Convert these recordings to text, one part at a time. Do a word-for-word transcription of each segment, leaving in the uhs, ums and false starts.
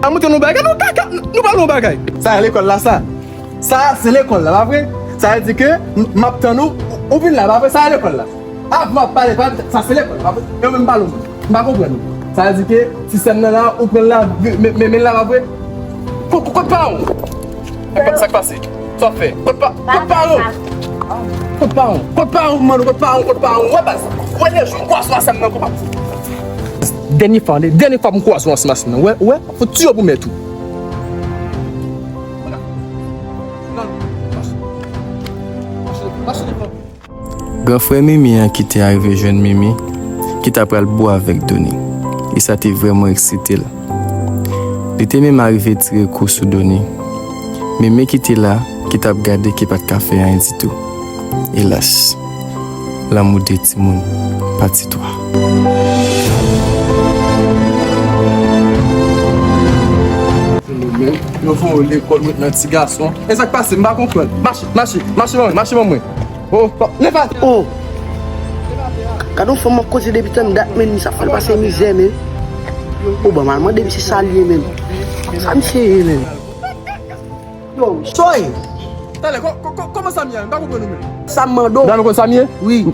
Al montre nou bagay, nou kaka, nou pale yon bagay. Sa a lekòl la, sa. Sa a se lekòl la, pa vre? Sa vle di ke m, m ap tann ou, ou, ou vin la, pa vre? Sa a lekòl la. Avan m ap pale, pa, sa se lekòl, pa vre? Yo menm pale w. M pa konprann ou. Sa vle di ke ti sè m nan la, ou pran l la, men, men, men l la, pa vre? Ko-, ko-, kot paran w? Sa k pase? Sa w ap fè? Kot pa, kot paran w? Kot paran w? Kot paran w? M mande w, kot paran w? Kot paran w? Wè baz. Wè lejou m kwaze w ansanm nan, konpa. Dènye fwa, dènye fwa m kwaze w ansanm nan. Wè, wè, fò tiye w pou mèt ou. Gran frè Mimi an ki te arive jwenn Mimi, ki ta pral bo avèk Doni. E sa te vrèman eksite l. Li te menm arive tire kou sou Doni. Mimi ki te la, ki t ap gade, ki pa t ka fè anyen ditou. Elas, lanmou de timoun, pati twa. Yo voye w lekòl, ou ret nan ti gason. E sa k pase? M pa konprann. Mache, mache, mache ban mwen, mache ban mwen. Oh, leve atè. Oh. Gade yon fanm m ap koze depi tann dat, men sa fè l pase mizè, men. Oh, ban m al mande misye sa l ye, men. Sa misye ye, men. Yo, Soy. Talè, kò-, kò-, kò-, kòman Samy ye? M pa konprann ou menm. Sa m mande w. Dam konn Samy ye? Wi.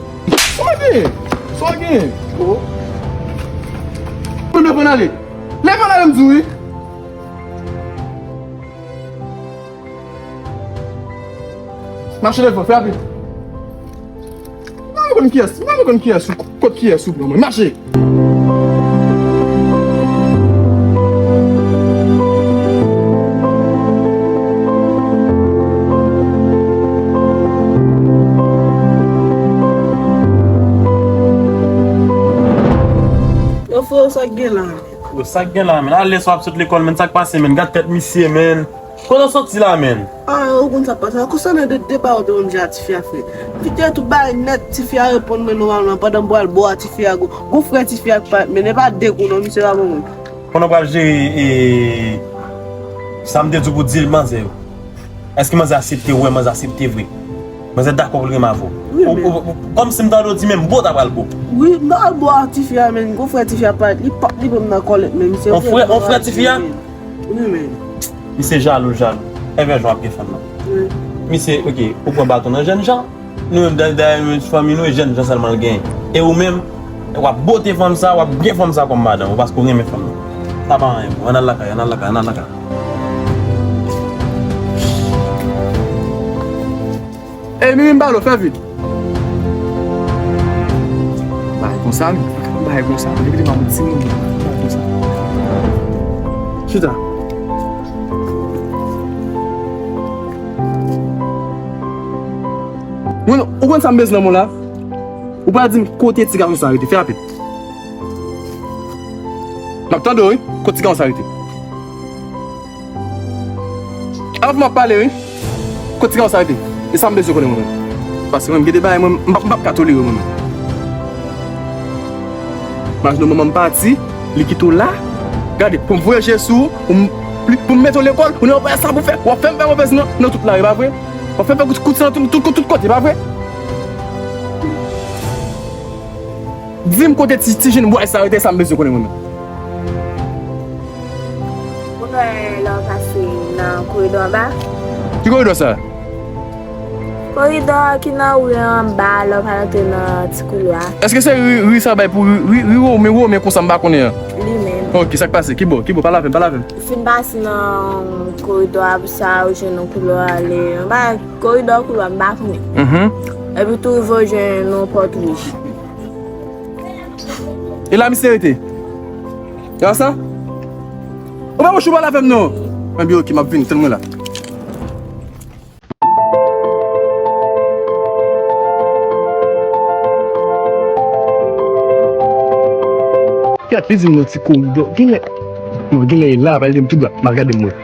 Sa w gen? Sa w gen? Oh. Leve ann ale. Leve ann ale, m di w, wi. Mache devan, fè rapid. M pa konn kiyès, m pa konn kiyès, kot kiyès ou pran mwen. Mache! Yo, freo, sa k gen la? Yo, sa k gen la, men? Alèz w ap sot lekòl, men. Sa k pase, men? Gad tèt misye, men. Kote w soti la, menn? Ah, ou konn sa k pase. Konsènan de depa w te konn di a tifi a, frè. Li te tou bay nèt, tifi a reponn mwen nòmalman pandan m pral bo a tifi a. Gon, gon frè tifi a k parèt, men e pa de kou non, misye pa bon moun. Pandan w pral jere, e, sa m te di w pou di manzè yo. Èske manzè aksepte? Wè, manzè aksepte vre. Manzè dakò pou l renmen avè w. Wi, ou, men ou, ou, kòmsi m tande w di menm bo ta pral bo. Wi, m ta pral bo a tifi a, menn. Gon frè tifi a parèt, li pap, li pran m nan kòlèt, menn. Se on frè, on frè tifi a? Wi, men. Misye jalou, jalou. Evè jan w ap gen fanm nan. Wi. Misye, oke, ou pran baton nan jèn jan. Nou menm, dayè, dayè, menm fanmi nou, e jèn jan sèlman l genyen. E ou menm, w ap bote fanm sa, w ap gen fanm sa kòm madanm ou, paske w renmen fanm nan. Sa pa anyen, bro. Ann al lakay, ann al lakay, ann al lakay. Ey, Mimi, m pale w, fè vit. Bay konsa, wi. Bay konsa. Depi depi m ap timoun, bay konsa. Chita. Moun, ou konn sa m bezwen nan men w la? Ou pral di m kote ti gason sa rete. Fè rapid. M ap tande w, wi. Kote ti gason sa rete? Avan m ap pale, wi. Kote ti gason sa rete? E sa m bezwen konnen mwen menm. Paske mwen, m gen de bagay mwen, m p ap, m p ap ka tolere mwen menm. Imajine w manman m pati, li kite w la. Gade, pou m voye je sou ou, pou m, pou m mete w lekòl, ou nan yon bagay sa pou fè. W ap fè m fè movèz nan, nan tout lari, pa vre? W ap fè m fè kout, kout san tout, tout, tout kote, pa vre? Di m kote ti, ti jenn bway sa rete, sa m bezwen konnen mwen menm. Ou wè lè w pase nan koridò anba? Ki koridò sa? Koridò ki nan ri anba, lè w pral antre nan ti koulwa. Èske se ri, ri sa bay pou ri, ri, ri Women, Women konsa m pa konnen an? Li menm. Ok, sa k pase? Ki bò? Ki bò? Pale avè m, pale avè m. Ou fin pase nan koridò a, apre sa, ou jwenn yon koulwa ale anba. Koridò, koulwa, m pa konnen. Mhm. Epi tou rive w jwenn yon pòt wouj. E la misye rete? E sa? Ou pa mouche, ou pale avè m non. Ebyen, ok, m ap vini, tann mwen la. Gad, li di m nan ti koridò. Genlè, non, genlè e la, pale de m tou dwat. M al gade m wè.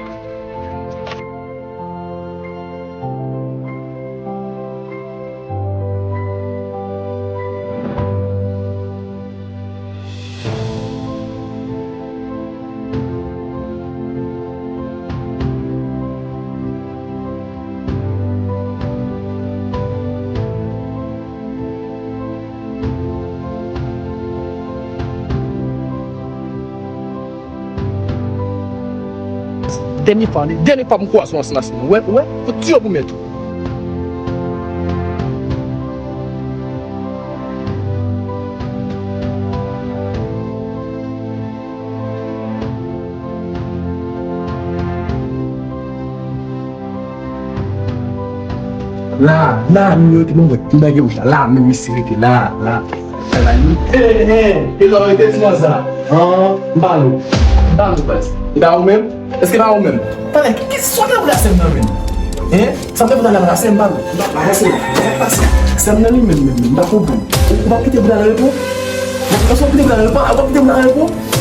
Dènye fwa, dènye fwa m kwaze w ansanm ak Simon. Ou wè, ou wè, fouti yo pou mèt ou. La, la, nou yo te mwen wè, m nan gen wouj la, la, menm isi rete, la, la. Hey, hey, hey, e la w rete ti nan sa. An, m pale w. M pale w, baz. E pa ou menm? Èske pa ou menm? Talè, ki, ki sòt la pou la sèm nan menm? Hein? Sa m te pou talè la sèm, m pale w. M pa avanse. Sèm nan li menm, menm, menm, m pa konprann. Ou, ou p ap kite pou la nan repo? Ou p ap kite pou la nan repo? Ou p ap kite pou la nan repo?